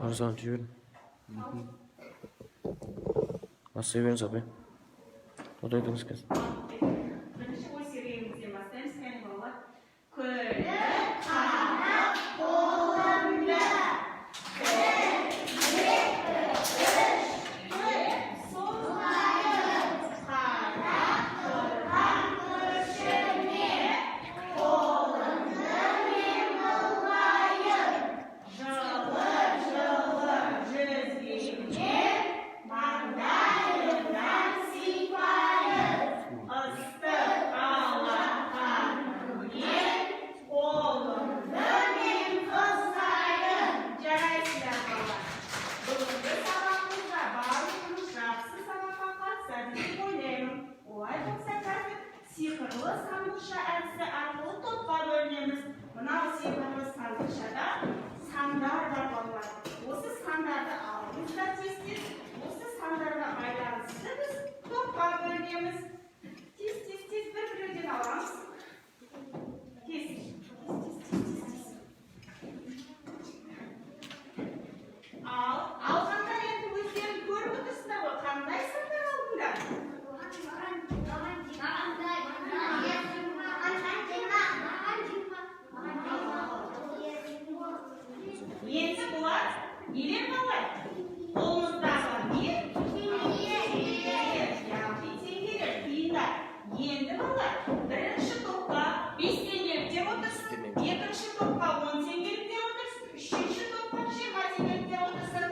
Арзан жібердім. Бастай беріңіз, апай. Отырыңыз қазір. Бірінші ой серуенімізден бастаймыз. Кәне, балалар. Күліп қара қолыңды. Бір, екі, үш, төрт, созайын. Қарап тұрған көршіме қолымды мен бұлғайын. Жылы жылы жүзбенен маңдайымнан сипайын. Ыстық алақанымен қолымды мен қысайын. Жарайсыңдар, балалар. Бүгінгі сабағымызда барлығымыз жақсы сабаққа қатысады деп ойлаймын. Олай болса, қазір сиқырлы сандықша әдісі арқылы топқа бөлінеміз. Мынау сиқырлы сандықшада сандар бар, балалар. Осы сандарды алыңыздар тез тез. Осы сандарға байланысты біз топқа бөлінеміз. Тез, тез, тез, бір біреуден аламыз. Тез, тез, тез, тез, тез. Ал, алғандар енді өздерің көріп отырсыңдар ғой, қандай сандар алдыңдар? Енді бұлар нелер, балалар? Қолымыздағы не? Теңгелер, яғни теңгелер, тиындар. Енді, балалар, бірінші топқа 5 теңгеліктер отырсын, екінші топқа 10 теңгеліктер отырсын, үшінші топқа 20 теңгеліктер отырсын.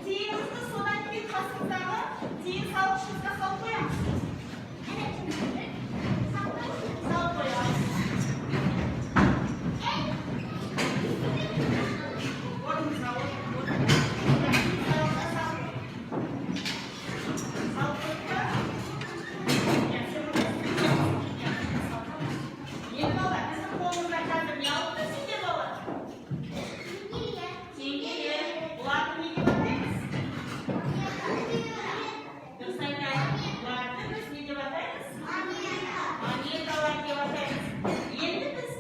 Тиынымызды содан кейін қасымыздағы тиын салғышымызға салып қоямыз. Салып қоямыз. Орныңызға отырыңыз. Тиын салғышқа салып салып қойдық па? Иә, сен отырсың. Иә, салып. Енді, балалар, біздің қолымызда қазір не алып тұр сендер, балалар? Теңгелер. Бұларды не деп атаймыз? Дұрыс айтайық. Бұларды біз не деп атаймыз? Монеталар деп атаймыз. Енді біз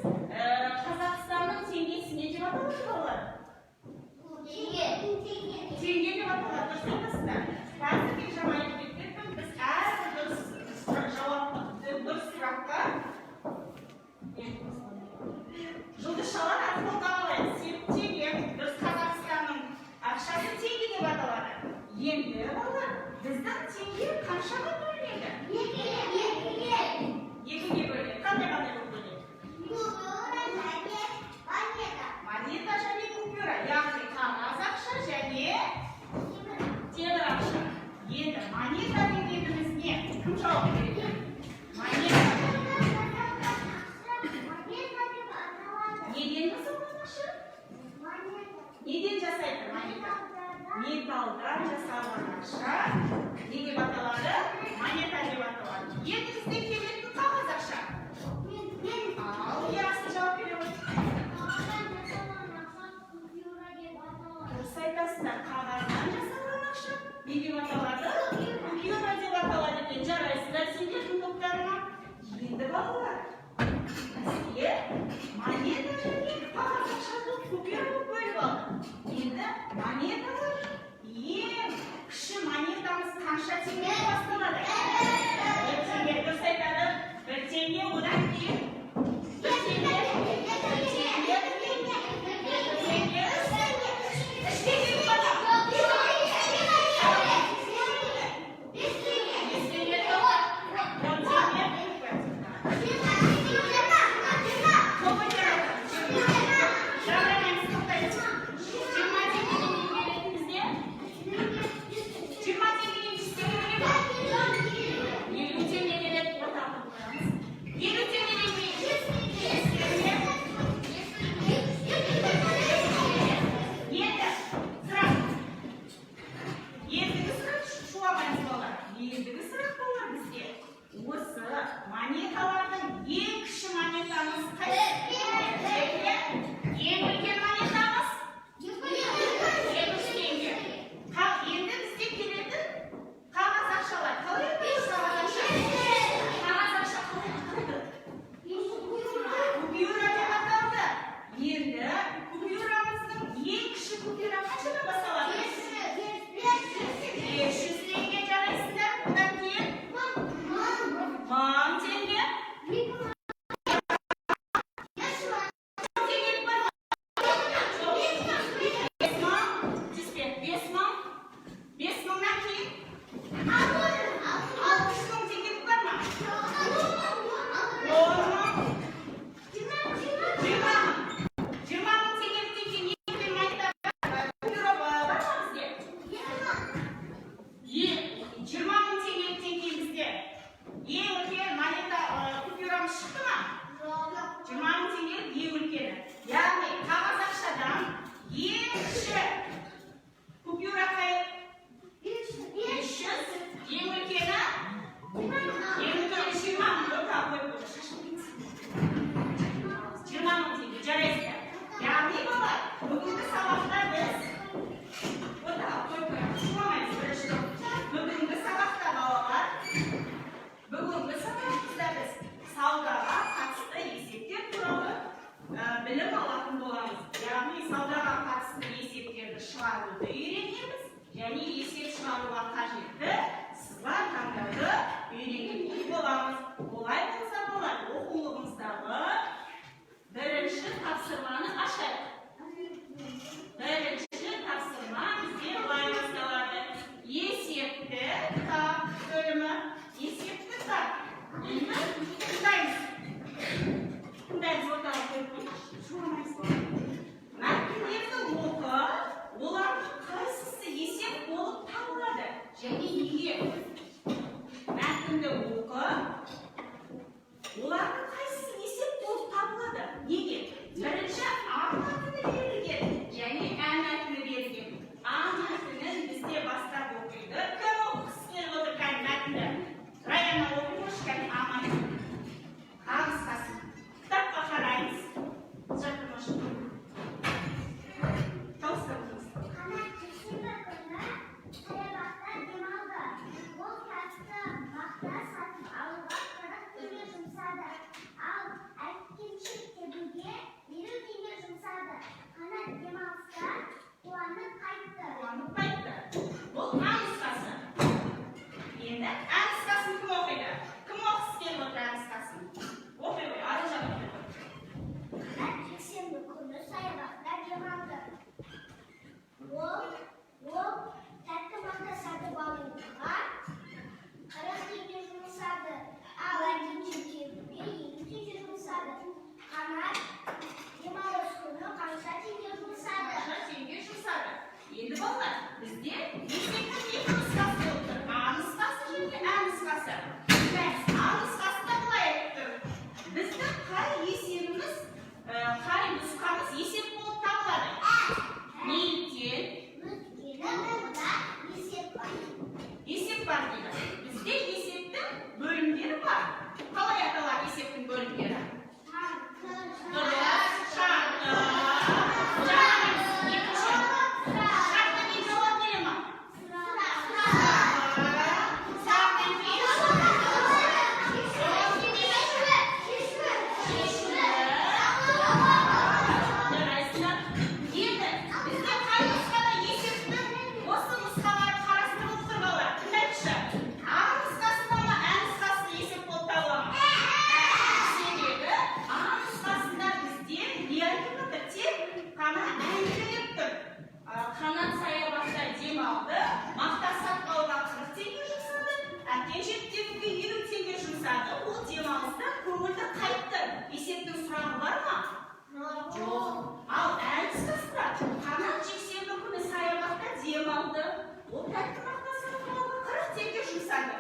Қазақстанның теңгесі не деп аталады, балалар? Теңге деп аталады, дұрыс айтасыздар. Қазір мен жаңа айтып кеткенмін, біз әрбір дұрыс жауапқа, дұрыс сұраққа жұлдызшалар. Демалды, мақта сатып алуға 40 теңге жұмсады, әткеншек тебуге 50 теңге жұмсады. Ол демалыста көңілді қайтты. Есептің сұрағы бар ма? Жоқ. Ал әлі қысқа. Қанат жексенбі күні саябақта демалды. Ол тәтті мақта сатып алуға 40 теңге жұмсады.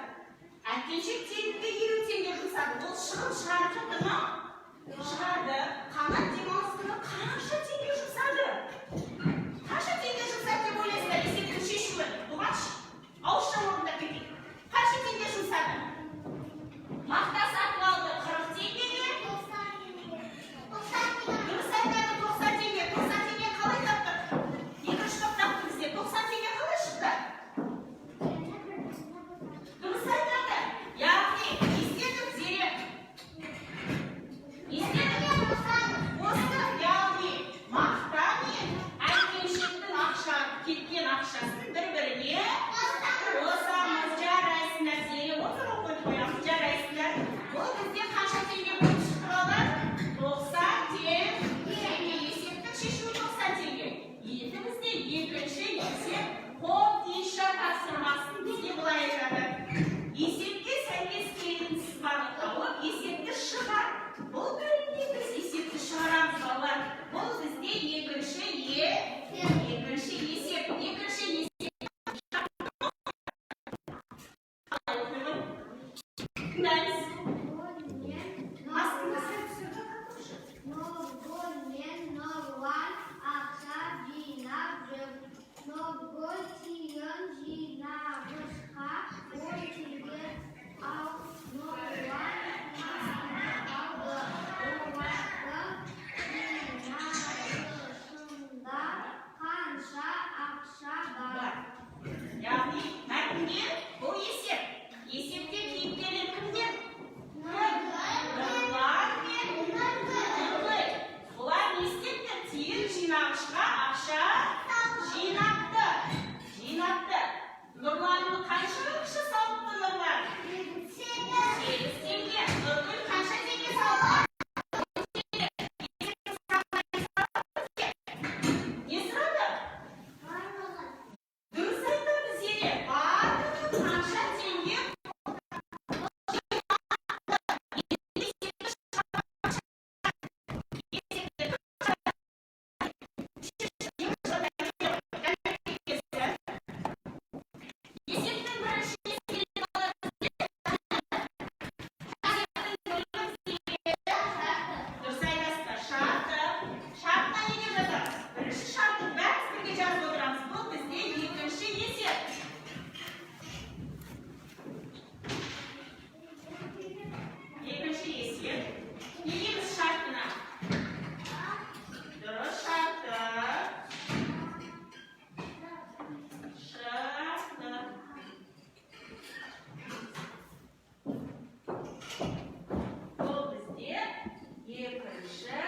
Әткеншек тебуге 50 теңге жұмсады. Ол шығын шығарып жатыр ма? Шығарды. Қанат демалыс күні қанша теңге жұмсады? Қанша теңге жұмсады деп ойлайсыздар есептің шешуі? Бұған ауызша орындап кетейік. Қанша теңге жұмсады? Мақта сатып алды 40 теңгеге. Дұрыс айтады, 90 теңге. 90 теңге қалай таптық? Екінші топ тапты бізде. 90 теңге қалай шықты? Дұрыс айтады. Яғни, не істедік, Зере? Не істедік? Осы, яғни, мақта мен әткеншектің ақша, кеткен ақшасын бір-біріне қосамыз. Жарайсыңдар, Зере. Отырып қойып қоямыз. Жарайсыңдар. Бұл бізде қанша теңге болып шықты, балалар? 90 теңге. Есептің шешуі 90 теңге. Енді бізде екінші есеп, қобдиша тапсырмасын бізге былай айтады. Есепке сәйкес келетін сызбаны тауып, есепті шығар. Бұл бөлімде біз есепті шығарамыз, балалар. Бұл бізде екінші есеп. Екінші есеп. Қалай оқимын? Тыңдаймыз. Астында сәл түсіріп. Нұргүл мен Нұрлан ақша жинап жүр. Нұргүл тиын жинағышқа 10 теңге, ал Нұрлан тиын алды. Олардың жинағышында қанша ақша бар? Бар. Яғни мәтінде бұл есеп. Есепте кейіпкерлер кімдер? Нұрлан мен Нұргүл. Бұлар не істепті? Тиын жинағышқа ақша жинапты. Жинапты. Нұрланның қанша ақша салыпты Нұрлан? 8 теңге. Нұргүл қанша теңге салды? Не сұрады? Дұрыс айтады Зере. Барлығы қанша теңге? Есептің бірінші. Дұрыс айтасыздар. Шарты. Шартына не деп жазамыз? Бірінші шартты бәріміз бірге жазып отырамыз. Бұл бізде екінші есеп. Екінші есеп. Не дейміз шартына? Дұрыс, шарты. Шарты. Бұл бізде екінші